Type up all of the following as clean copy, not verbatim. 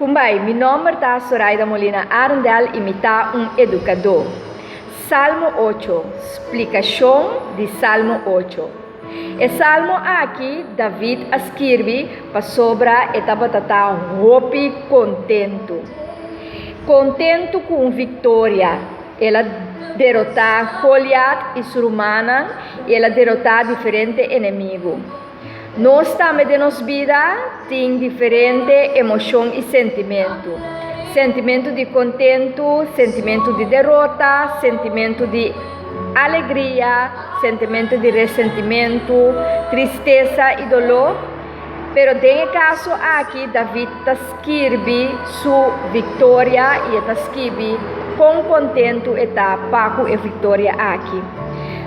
Kumbai, mi nòmber ta Soraida Molina Arendel i mi ta un edukadó. Salmo ocho, Splikashon di Salmo ocho. E salmo aki David a skirbi pasobra e tabata ta hopi kontentu. Kontentu ku un viktoria, el a derotá Goliat i su rumannan i el a derotá diferente enemigu. Nos tambe den nos bida tin diferente emoshon i sentimentu. Sentimentu di kontentu, sentimentu di derota, sentimentu di alegria, sentimentu di resentimentu, tristesa i doló. Pero den e kaso aki David ta skirbi su viktoria i e ta skibi kon kontentu e ta pa ku e viktoria aki.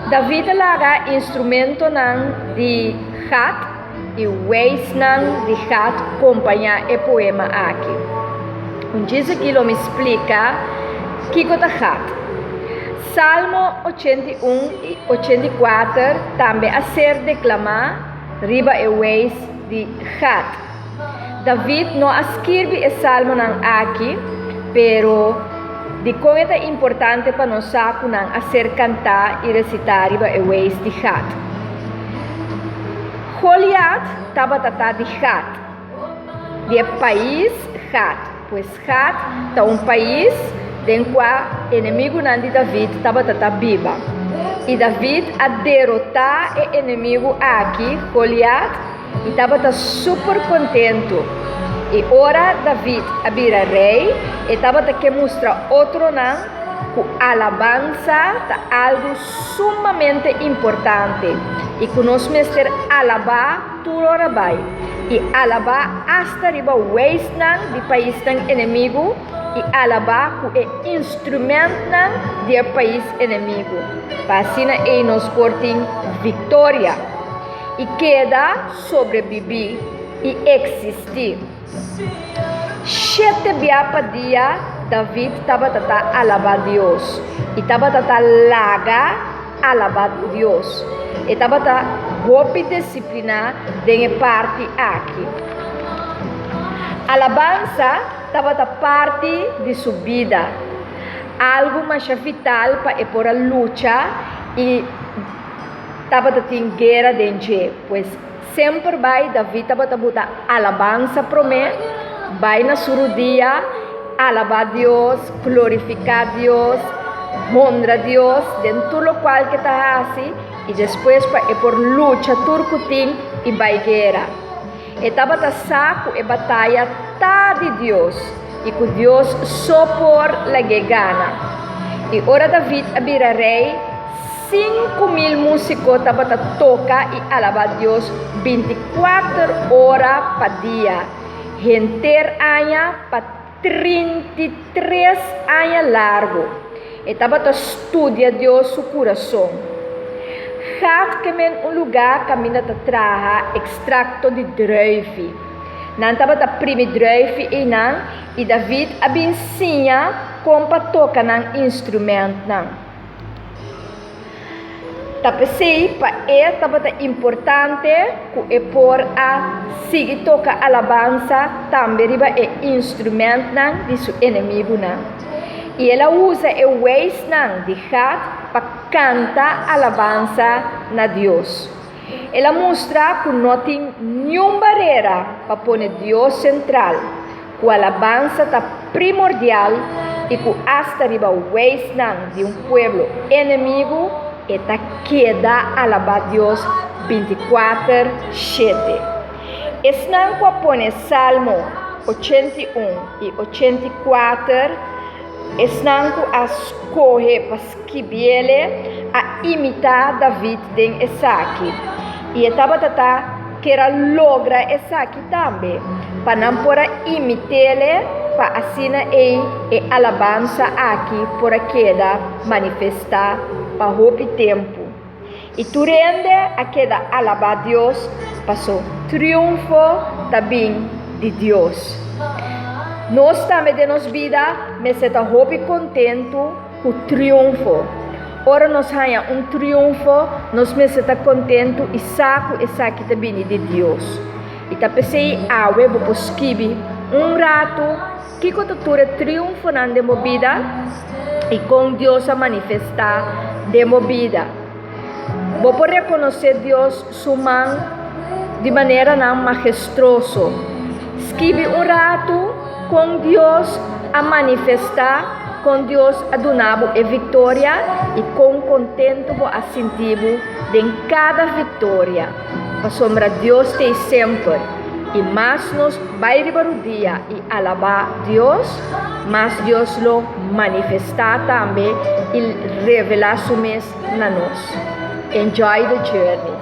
David a laga instrumentonan di gat i weisnan di gat kompañá e poema aki. Un djis aki lo mi splika kiko ta gat. Salmo 81 i 84 tambe a ser deklamá riba e weis di gat. David no a skirbi e salmonan aki, pero dikon e ta importante pa nos sa ku nan a ser kantá i resitá riba e weis di Gat? Goliat tabata ta di Gat, di e pais Gat. Pues Gat ta un pais den kua enemigunan di David tabata ta biba. I David a derotá e enemigu aki, Goliat, I tabata super kontentu. I ora David a bira rei, e tabata ke mustra otronan ku alabansa ta algu sumamente importante i ku nos mester alabá tur ora bai, i alabá asta riba weisnan di paisnan enemigu i alabá ku e instrumentnan di e pais enemigu, pa asina ei nos por tin viktoria. I keda sobrebibí i eksistí. Shete bia pa dia David tabata ta alabá Dios i tabata ta laga alabá Dios. E tabata hopi disipliná den e parti aki. Alabansa tabata parti di su bida, algu masha vital pa e por a lucha i. Tabata tin guera den dje, pues semper bai David tabata buta alabansa promé, bai na su rudia, alabá Dios, glorifiká Dios, honra Dios den tur lokual ke ta hasi i despues pa e por lucha tur ku tin i bai guera. E tabata sa ku e bataya ta di Dios i ku Dios so por lag'é gana. I ora David a bira rei, 5000 músiko tabata toka i alabá Dios 24 ora pa dia, henter aña pa 33 aña largu. E tabata studia Dios su kurason. Gad ke men un lugá kaminda ta traha ekstrakto di druifi. Nan tabata primi druifi einan i David a bin siña kon pa toka nan instrumentnan. Ta p'esei pa e tabata importante ku e por a sigui toka alabansa tambe riba e instrumentnan di su enemigunan. I el a usa e weisnan di Gad pa kanta alabansa na Dios. El a mustra ku no tin niun barera pa pone Dios sentral, ku alabansa ta primordial i ku asta riba weisnan di un pueblo enemigu e ta keda alabá Dios 24 shete. Esnan ku a pone Salmo 81 i 84, esnan ku a skohe pa skibiele, a imitá David den esaki, i e tabata ta ker a logra esaki tambe, pa nan por a imit'ele pa asina ei e alabansa aki por a keda manifestá pa hopi tempu. I tur hende a keda alabá Dios paso triunfo ta bin di Dios. Nos tambe den nos bida mester ta hopi kontentu ku triunfo. Ora nos haña un triunfo, nos mester ta kontentu i sa ku esaki ta bini di Dios. I ta p'esei awe bo por skibi Un ratu kiko ta tur e triunfonan den bo bida i kon Dios a manifestá den bo bida. Bo por rekonosé Dios su man di maneranan majestroso. Skibi un ratu kon Dios a manifestá, kon Dios a duna bo e viktoria i kon kontentu bo a sinti bo den kada viktoria. Pasobra Dios t'ei semper, i mas nos bai riba rudia i alabá Dios, mas Dios lo manifestá tambe i revelá su mes na nos. Enjoy the journey!